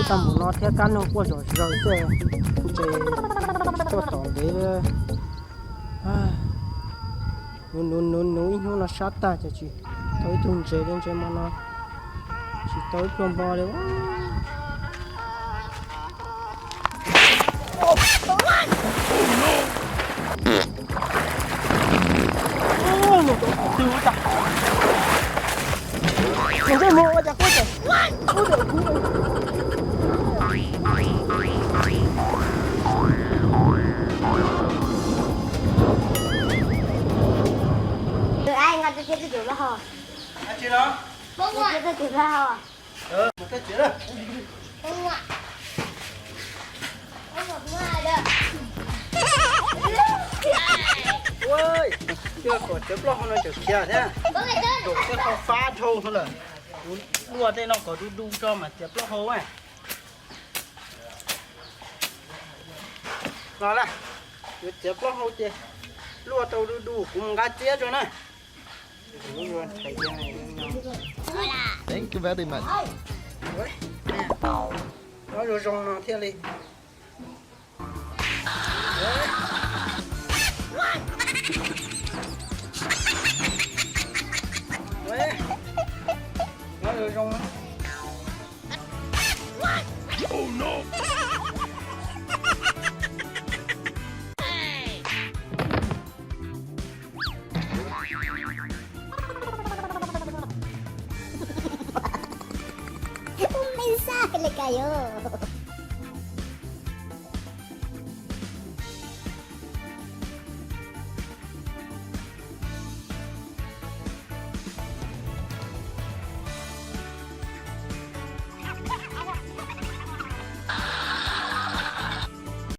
Tag npaum no thiab kab noog quaj zom zaws xwb, ntses tuaj tom ntev. Nuv nuv nuv nuv ib hnub no sab tag ces tsis tau ib tug ntses li, ntses mo no tsis tau ib pluag npo li. Ua, cov plaub hau no tseem khiav thiab. Tej qho fab dhau no lawm. Kuv luaj tej no kom du du tso mas txiav plaub hau. Los na, yuav txiav plaub hau ces luaj tau du du, kuv mus nqa txiab tso na. Thank you very much. Nyob zoo zoo no thiaj li. Nyob zoo zoo. Un mensaje le cayó.